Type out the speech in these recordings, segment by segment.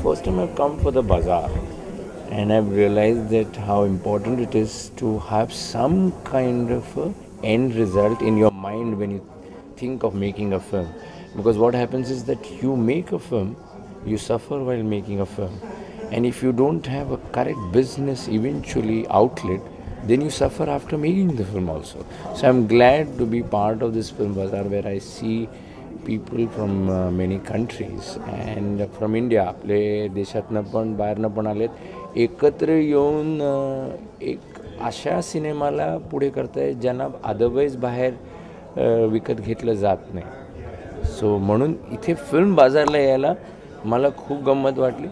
First time I've come for the bazaar and I've realized that how important it is to have some kind of a end result in your mind when you think of making a film. Because what happens is that you make a film, you suffer while making a film, and if you don't have a correct business eventually outlet, then you suffer after making the film also. So I'm glad to be part of this film bazaar where I see people from many countries and from India, आपले देशातनं पण बाहेरनं पण आलेत, एकत्र येऊन एक अशा सिनेमाला पुढे करतायत ज्यांना अदरवाईज बाहेर विकत घेतलं जात नाही. सो म्हणून इथे फिल्म बाजारला यायला मला खूप गंमत वाटली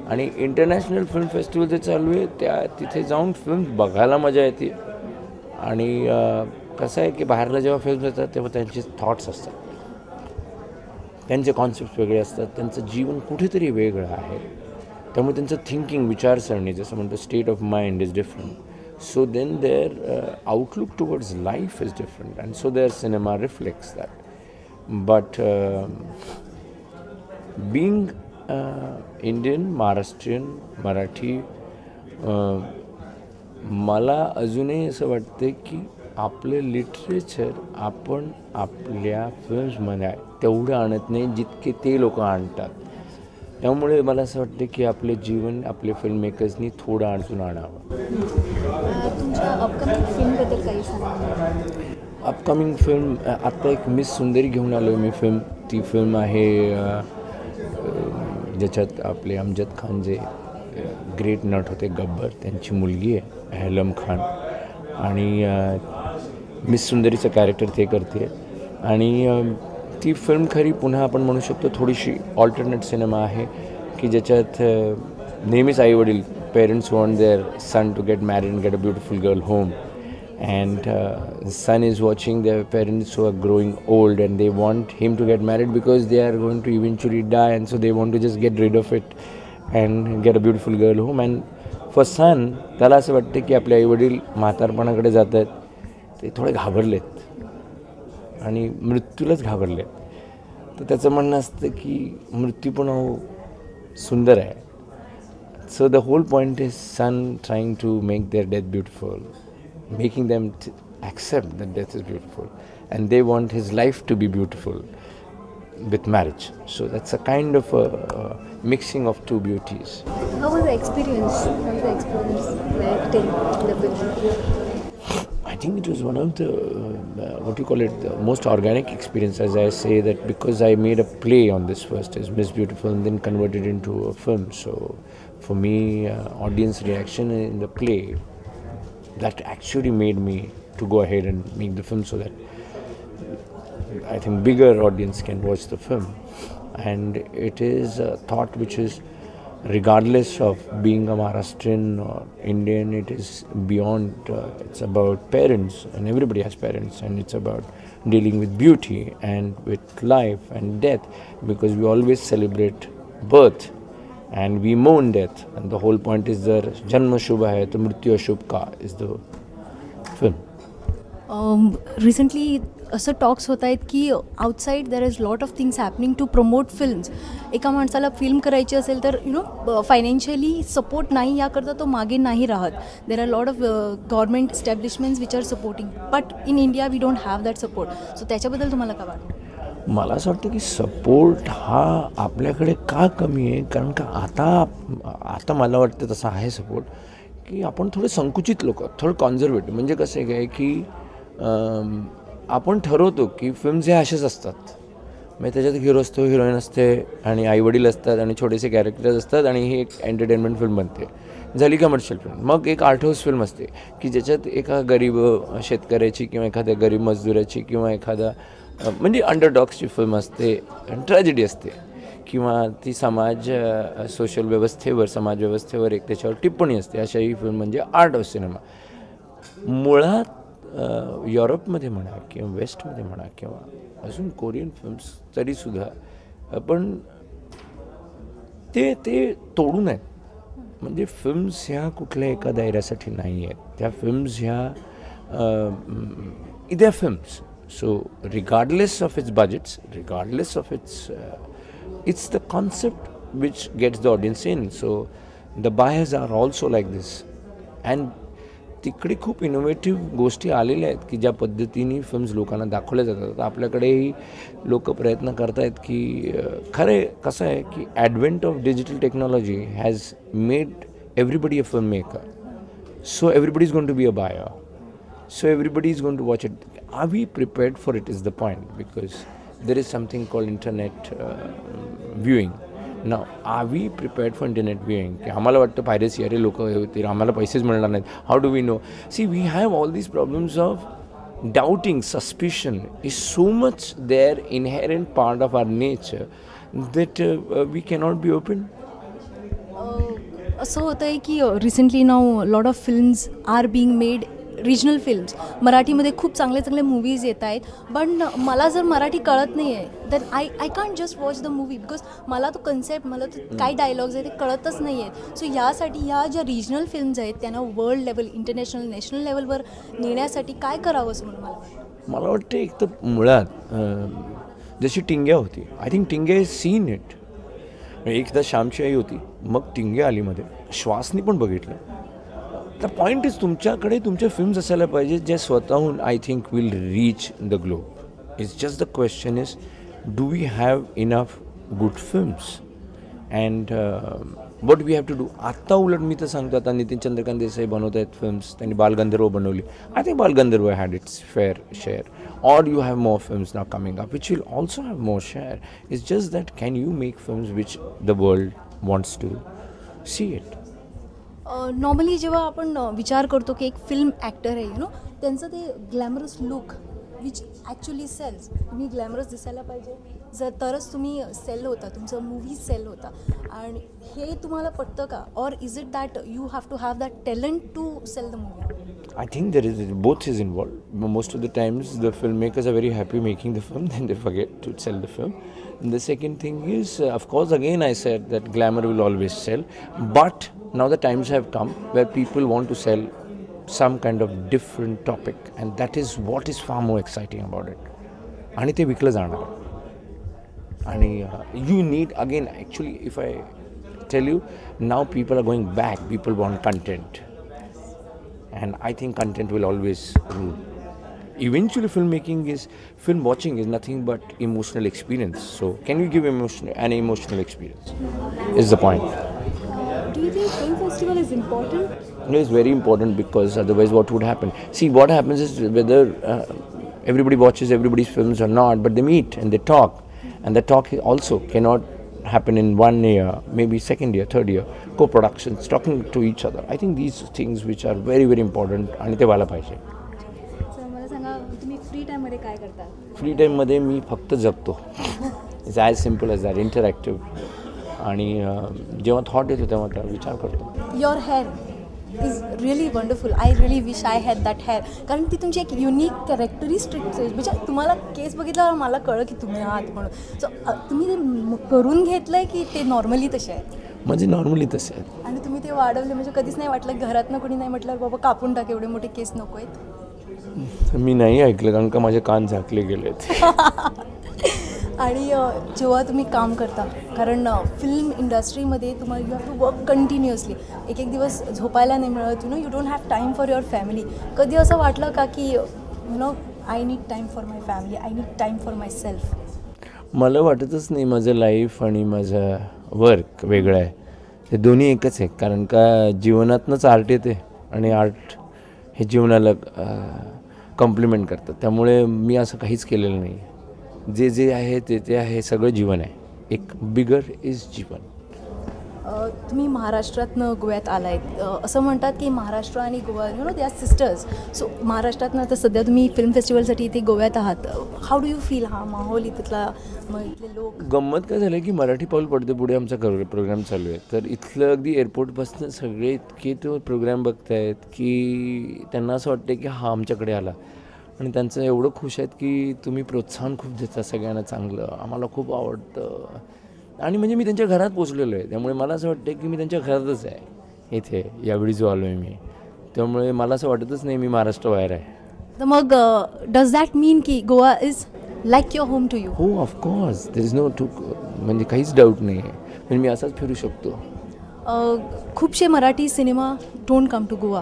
आणि इंटरनॅशनल फिल्म फेस्टिवल जे चालू आहे त्या तिथे जाऊन फिल्म बघायला मजा येते. आणि कसं आहे की बाहेरला जेव्हा फिल्म येतात तेव्हा त्यांचे थॉट्स असतात, त्यांचे कॉन्सेप्ट वेगळे असतात, त्यांचं जीवन कुठेतरी वेगळं आहे, त्यामुळे त्यांचं थिंकिंग, विचारसरणी, जसं म्हणतो state of mind is different. So then their outlook towards life is different and so their cinema reflects that. But being Indian, Maharashtrian, Marathi, मला अजूनही असं वाटतं की आपलं लिटरेचर आपण आपल्या फिल्म्समध्ये तेवढं आणत नाही जितके ते लोक आणतात. त्यामुळे मला असं वाटतं की आपले जीवन आपले फिल्म मेकर्सनी थोडं अजून आणावं. तुमच्या अपकमिंग फिल्मबद्दल काही सांगा. अपकमिंग फिल्म आत्ता एक मिस सुंदरी घेऊन आलो आहे मी फिल्म. ती फिल्म आहे ज्याच्यात आपले अमजद खान जे ग्रेट नट होते गब्बर, त्यांची मुलगी आहे अहलम खान, आणि मिस सुंदरीचं कॅरेक्टर ते करते. आणि ती फिल्म खरी पुन्हा आपण म्हणू शकतो थोडीशी ऑल्टरनेट सिनेमा आहे की ज्याच्यात नेहमीच आईवडील, parents want their son to get married and get a beautiful girl home, and son is watching their parents who are growing old and they want him to get married because they are going to eventually die, and so they want to just get rid of it and get a beautiful girl home. And for son, त्याला असं वाटतं की आपले आईवडील म्हातारपणाकडे जात आहेत, ते थोडे घाबरलेत आणि मृत्यूलाच घाबरलेत. तर त्याचं म्हणणं असतं की मृत्यू पण सुंदर आहे. So the whole point is son trying to make their death beautiful, making them accept that death is beautiful, and they want his life to be beautiful with marriage. So that's a kind of a mixing of two beauties. How was the experience? How was the experience acting the film? I think it was one of the what you call it, the most organic experience, as I say that, because I made a play on this first as Miss Beautiful and then converted into a film. So for me, audience reaction in the play, that actually made me to go ahead and make the film, so that I think bigger audience can watch the film. And it is a thought which is, regardless of being a Maharashtrian or Indian, it is beyond, it's about parents, and everybody has parents, and it's about dealing with beauty and with life and death, because we always celebrate birth and we mourn death, and the whole point is the janma shubha hai to mrityu ashubh ka is the film. Recently असं tox होत आहेत की outside there is lot of things happening to promote films. एका माणसाला film करायची असेल तर you know financially support नाही याकरता तो मागे नाही राहत. There are lot of government establishments which are supporting, but in India we don't have that support. So त्याच्याबद्दल तुम्हाला काय वाटतं? मला असं वाटतं की सपोर्ट हा आपल्याकडे का कमी आहे, कारण का आता आता मला वाटतं तसं आहे सपोर्ट की आपण थोडे संकुचित लोक, थोडं कॉन्झर्वेटिव्ह. म्हणजे कसं आहे काय की आपण ठरवतो की फिल्म्स हे असेच असतात, म्हणजे त्याच्यात हिरो असतो, हिरोईन असते आणि आईवडील असतात आणि छोटेसे कॅरेक्टर्स असतात आणि ही एक एंटरटेनमेंट फिल्म बनते, झाली कमर्शियल फिल्म. मग एक आर्ट हाऊस फिल्म असते की ज्याच्यात एका गरीब शेतकऱ्याची किंवा एखाद्या गरीब मजदुराची किंवा एखादा म्हणजे अंडरडॉग्सची फिल्म असते आणि ट्रॅजेडी असते, किंवा ती समाज सोशल व्यवस्थेवर, समाजव्यवस्थेवर एक त्याच्यावर टिप्पणी असते. अशा ही फिल्म म्हणजे आर्ट हाऊस सिनेमा. मुळात युरोपमध्ये म्हणा किंवा वेस्टमध्ये म्हणा किंवा अजून कोरियन फिल्म्स तरीसुद्धा पण ते ते तोडून आहेत. म्हणजे फिल्म्स ह्या कुठल्या एका दायऱ्यासाठी नाही आहेत, त्या फिल्म्स ह्या इथे films. So regardless of its budgets, regardless of its, it's the concept which gets the audience in. So the buyers are also like this. And तिकडे खूप इनोव्हेटिव्ह गोष्टी आलेल्या आहेत की ज्या पद्धतीने फिल्म्स लोकांना दाखवल्या जातात. आपल्याकडेही लोक प्रयत्न करत आहेत की खरे कसं आहे की advent of digital technology has made everybody a film maker. So everybody is going to be a buyer. So everybody is going to watch it. Are we prepared for it is the point, because there is something called internet viewing. Now, are we prepared for internet viewing? की आम्हाला वाटतं piracy, अरे लोक हे होतील, आम्हाला पैसेच मिळणार नाहीत. How do we know? See, we have all these problems of doubting, suspicion is so much there inherent part of our nature that we cannot be open. असं होतं आहे की recently now lot of films are being made, regional films. मराठीमध्ये खूप चांगले चांगले movies येत आहेत, पण मला जर मराठी कळत नाही आहे तर I can't just watch the movie, because मला तो कन्सेप्ट, मला तो काय डायलॉग्स आहे ते कळतच नाही आहेत. सो यासाठी ह्या ज्या रिजनल फिल्म्स आहेत त्यांना वर्ल्ड लेवल, इंटरनॅशनल, नॅशनल लेवलवर नेण्यासाठी काय करावं असं म्हणून मला वाटतं? मला वाटतं एक तर मुळात जशी टिंग्या होती, I think Tingya is seen it. एकदा श्यामची आई होती, मग टिंग्या आली, मध्ये श्वासनी पण बघितलं. The point is तुमच्याकडे तुमच्या फिल्म्स असायला पाहिजे ज्या स्वतःहून I think will reach the globe. It's just the question is, do we have enough good films and what we have to do. आत्ता उलट मी तर सांगतो, आता नितीन चंद्रकांत देसाई बनवत आहेत फिल्म्स, त्यांनी बालगंधर्व बनवली. I think Balgandharva had its fair share. Or you have more films now coming up which will also have more share. It's just that can you make films which the world wants to see it. Normally जेव्हा आपण विचार करतो की एक film actor आहे, you know, त्यांचं ते glamorous look which actually sells. तुम्ही ग्लॅमरस दिसायला पाहिजे जर तरच तुम्ही सेल होता, तुमचं मूवी सेल होता. आणि हे तुम्हाला पटतं का, or is it that you have to have that talent to sell the movie? I think there is both is involved. Most of the times the filmmakers are very happy making the film, then they forget to sell the film. And the second thing is, of course, again I said that glamour will always sell, but now the times have come where people want to sell some kind of different topic, and that is what is far more exciting about it. आणि ते विकलं जाणार. आणि you need again, actually if I tell you, now people are going back, people want content. And I think content will always rule. Eventually, film watching is nothing but emotional experience. So, can you give an emotional experience? Is the point. Do you think film festival is important? It is very important, because otherwise, what would happen? See, what happens is whether everybody watches everybody's films or not, but they meet and they talk, and the talk also cannot happen in 1 year, maybe second year, third year, co-productions, talking to each other. I think these things which are very, very important आणि ते व्हायला पाहिजे. Sir, मला सांगा, तुम्ही free टाईममध्ये काय करता? फ्री टाईममध्ये मी फक्त जगतो. It's as simple as that. Interactive. आणि जेव्हा थॉट येतो तेव्हा त्या विचार करतो. Your hair is really wonderful. I really wish I had that hair. कारण ती तुमची एक युनिक कॅरेक्टरिस्टिक्स आहे. म्हणजे तुम्हाला केस बघितल्यावर मला कळलं की तुम्ही आहात म्हणून. सो तुम्ही ते करून घेतलं आहे की ते नॉर्मली तसे आहेत? म्हणजे नॉर्मली तसे आहेत. आणि तुम्ही ते वाढवले, म्हणजे कधीच नाही वाटलं घरातनं कोणी नाही म्हटलं बाबा कापून टाक, एवढे मोठे केस नको आहेत? मी नाही ऐकलं, कारण का माझे कान झाकले गेलेत. आणि जेव्हा तुम्ही काम करता, कारण फिल्म इंडस्ट्रीमध्ये तुम्हाला you have to work continuously, एक एक दिवस झोपायला नाही मिळत, you know, you don't have time for your family. कधी असं वाटलं का की you know, I need time for my family, I need time for myself? मला वाटतच नाही माझं लाईफ आणि माझं वर्क वेगळं आहे, ते दोन्ही एकच आहे. कारण का जीवनातनंच आर्ट येते आणि आर्ट हे जीवनाला कॉम्प्लिमेंट करतात. त्यामुळे मी असं काहीच केलेलं नाही. जे जे आहे ते ते आहे, सगळं जीवन आहे. एक बिगर is जीवन. तुम्ही महाराष्ट्रातनं गोव्यात आला आहेत. असं म्हणतात की महाराष्ट्र आणि Goa, you know, they are sisters. So महाराष्ट्रातनं आता सध्या तुम्ही फिल्म फेस्टिवलसाठी इथे गोव्यात आहात. How do you feel हा माहोल इथला, मग इथले लोक? गंमत काय झालं की मराठी पाऊल पडते पुढे आमचा प्रोग्राम चालू आहे. तर इथलं अगदी एअरपोर्टपासून सगळे इतके तो प्रोग्राम बघतायत की त्यांना असं वाटतं की हा आमच्याकडे आला. आणि त्यांचं एवढं खुश आहेत की तुम्ही प्रोत्साहन खूप देता सगळ्यांना, चांगलं, आम्हाला खूप आवडतं. आणि म्हणजे मी त्यांच्या घरात पोचलेलो आहे, त्यामुळे मला असं वाटतं की मी त्यांच्या घरातच आहे इथे यावेळी जो आलो आहे मी. त्यामुळे मला असं वाटतच नाही मी महाराष्ट्राबाहेर आहे. तर मग डज that मीन की Goa is like your home to you? हो, of course, there is no to, म्हणजे काहीच डाऊट नाही आहे. म्हणजे मी असाच फिरू शकतो. खूपशे Marathi cinema don't come to Goa.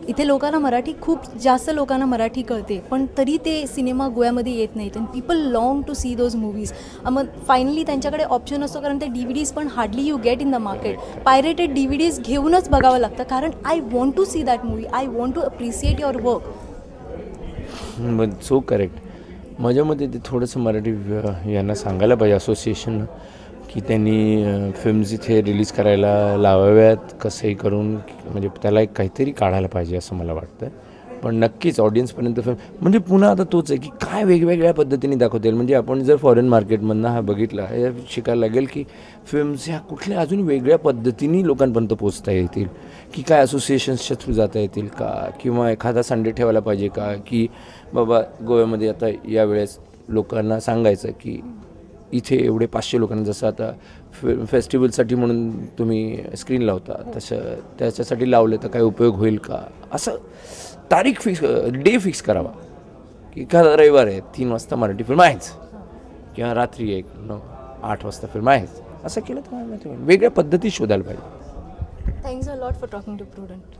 इथे लोकांना मराठी, खूप जास्त लोकांना मराठी कळते, पण तरी ते सिनेमा गोव्यामध्ये येत नाहीत and people long to see those movies. Mug finally त्यांच्याकडे ऑप्शन असतो, कारण ते DVDs पण hardly you get in the market. Pirated DVDs घेऊनच बघावं लागतं, कारण I want to see that movie, I want to appreciate your work. So correct. माझ्या मते ते थोडंसं मराठी यांना सांगायला पाहिजे, असोसिएशन, की त्यांनी फिल्म्स इथे रिलीज करायला लावाव्यात कसंही करून. म्हणजे त्याला एक काहीतरी काढायला पाहिजे असं मला वाटतं. पण नक्कीच ऑडियन्सपर्यंत फिल्म म्हणजे पुन्हा आता तोच आहे की काय वेगवेगळ्या पद्धतीने दाखवता येईल. म्हणजे आपण जर फॉरेन मार्केटमधनं हा बघितला, हे शिकायला लागेल की फिल्म्स ह्या कुठल्या अजून वेगळ्या पद्धतीने लोकांपर्यंत पोचता येतील, की काय असोसिएशन्सच्या थ्रू जाता येतील का, किंवा एखादा संडे ठेवायला पाहिजे का, की बाबा गोव्यामध्ये आता यावेळेस लोकांना सांगायचं की इथे एवढे 500 लोकांना, जसं आता फेस्टिवलसाठी म्हणून तुम्ही स्क्रीन लावता तसं त्याच्यासाठी लावले तर काय उपयोग होईल का, असं तारीख फिक्स, डे फिक्स करावा की एखादा रविवार आहे 3 वाजता मराठी फिल्म आहेच, किंवा रात्री 1, 9, 8 वाजता फिल्म आहेच. असं केलं तर वेगळ्या पद्धती शोधायला पाहिजे. Thanks a lot for talking to Prudent.